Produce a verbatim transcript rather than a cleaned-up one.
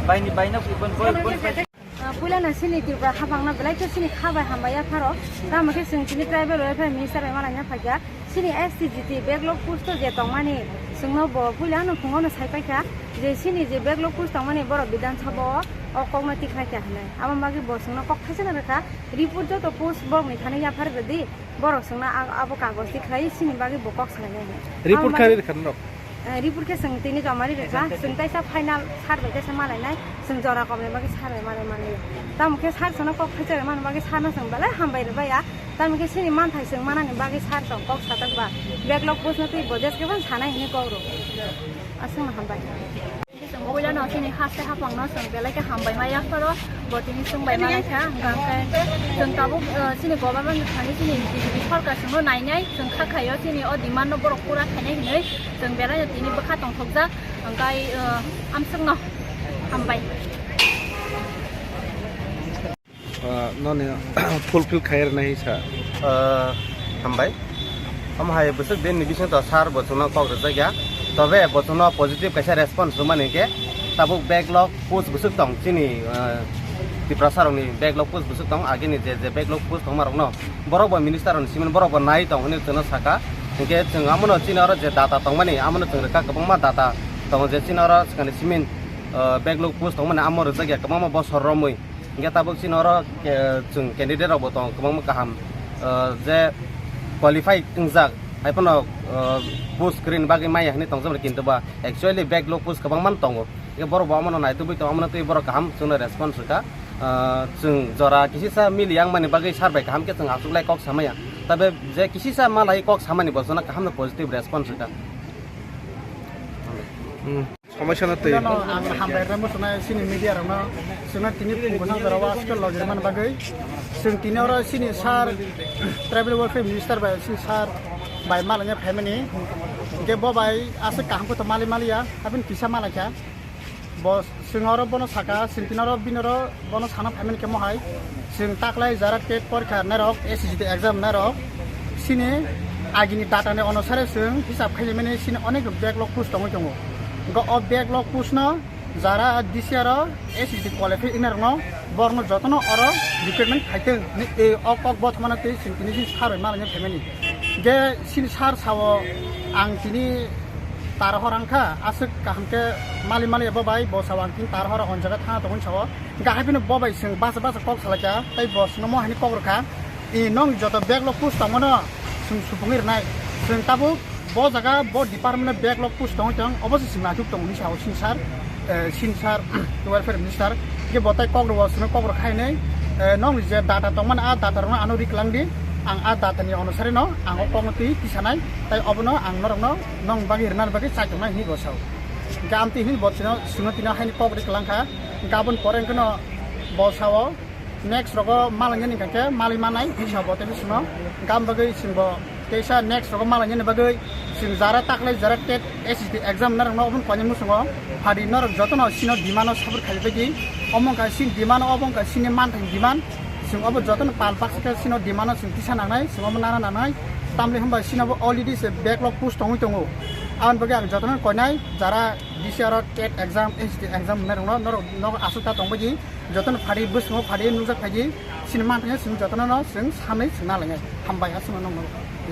Baini baina kubun boi boi. Ah, puila na sini Tripura habang na belai khe sini kha bai hambai ya pharo. Tamo khe sini sini tribal welfare minister bai malai na phaikha. Sini S T G T backlog post to je tongmani sungno bo puila no phungo no sai paikha je sini je backlog post tongmani borok Bidhan Sabha o, o kok no tikhlai kha hinwi. Abo bagwi bo sungno kok thaisa na rwkha. Report joto post borok ni thani ya phar rwdi. Borok sungna a-, abo kagoj tikhlai sini bagwi bo kok salainai. Report kha rikha norok? Eh, report khe chwng tini joma ri rikha. Chwng taisa final sir bai kaisa malainai. Chwng jora komni bagwi sir bai malai mani. Tamo khe sir chwngno kok phaichari mani bagwi sir no chwng belai hambai rwbaiya. Tamo khe sini manthai chwng manani bagwi sir chwng kok sajakba. Backlog post no twi bo jeske phano sanai hinwi kok rw. Aswkno hambai. Chwng puila no chini haste hapang no chwng belai khe hambai ma yapharo, bo tini chwng bai ma lai kha, hwnkhe chwng tabuk, eh, chini government ni thani chini B J P sorkar chwngno nainai, chwng kha khaio chini o demand no borok pura khainai hinwi chwng belai no tini bwkha tongthokjak, hwnkhe, eh, amswkno hambai. Ah, noni fulfill khai rwnai sa. Ah, hambai. Omo hai bwswk din ni bisingo to sir bo chwngno kok rwjak ya. Tobe bo chwngno positive kaisa response rwmani hinkhe tabuk backlog post bwswk tong chini, ah, Tiprasa rokni backlog post bwswk tong, agini je je backlog post tongma rokno borok bo minister rokni simin borok bo nai tong hinwi chwngno saka. Hinkhe chwng amono chini oro je data tongmani amono chwng rwkha kwbangma data tongo je chini oro swkangni simin, ah, backlog post tongmani amo rwjak ya kwbangma bosor romwi. Hinkhe tabuk chini oro, eh, chwng candidate rokbo tongo kwbangma kaham, eh, je qualify wngjak, hai phano, eh, post kwrwini bagwi maya hinwi tongjak, kintu ba actually backlog post kwbangma tongo. Hinkhe borok bo omono naitugwi tongo, omono twi borok kaham chwngno response rwkha. Eh, chwng jora kisisa mili yang mani bagwi sir bai kaham khe chwng achuklai kok samaya. Tabe je kisisa malai kok samani bo chwngno kaham no positive response rwkha. Hmm. Somosya no twi. Ang hambai rwna muchunai chini media rokno, chwngno tini phung bwsang jora o askhe logi rwmani bagwi. Chwng tini oro chini sir, tribal welfare minister bai chini sir bai malanya phaimani. Hinkhe bo bai aswk kaham khe to mali maliya, aboni kisa malaikha. Bo chwng oro bono saka, chwng tini oro bini oro bono sana phaimani khe mohai. Chwng taklai jara TET porikha nairok, S S C exam nairok, chini agini data ni onusare chwng hisab khaimani chini onek backlog post tongwi tongo. Go o backlog post no jara D C R o S S C qualify wngnai rokno borokno jotono oro recruitment khaitwng hinwi o kok bothomano twi chwng tini chini sir bai malanya phaimani. Ge chini sir sao ang tini tar hor wngkha, aswk kaham khe mali mali bo bai bo sao ang tini tar hor o jaga thangna tongwi sao. Gahai phano bo bai chwng basa basa kok salaikha, tei bo chwngno mo haino kok rwkha. I nong joto backlog post tongmano chwng supungwi rwnai. Chwng tabuk bo jaga bo department o backlog post tongwi tong, obo se chwng achuk tongo hinwi sao chini sir, eh, chini sir welfare minister. Hingke bo tai kok rwo chwngno kok rwkha hinwi, eh, nongni je data tongmani a data rokno ano ri kwlangdi. Ang a data ni onusare no ang o kokno twi tisanai, tei obono ang norokno nong bagwi rwnani bagwi chaitongnai hinwi bo sao. Hingke amtwi hinwi bo chwngno, chwngno tino haini kok ri kwlangkha. Hingke aboni pore hingke no bo sao next rogo malangya ni hingke mali manai hinwi sao bo tei chwngno. Hingke aboni bagwi chwngbo teisa next rogo malangya ni bagwi chwng jara taklai jara TET S S C exam narwkno obono koinai muchungo phadi norok jotono chini demand o support khlaibaidi. Omo wngkha chini demand, obo wngkha chini manthai demand. Chwng obo jotono pal baksa khe chini demand o chwng tisa nangnai, chwng obo nana nangnai. Tamni hwnba chini bo already se backlog post tongwi tongo. Aboni bagwi ang jotono koinai jara D C R o TET exam, S S C exam hwnnairokno norok nogo aswk ta tongbaidi. Jotono phadi bwskango phadi nukjak phaidi. Chini manthai chwng jotono no chwng samwi chwng nalainai. Hambai aswkno nokno.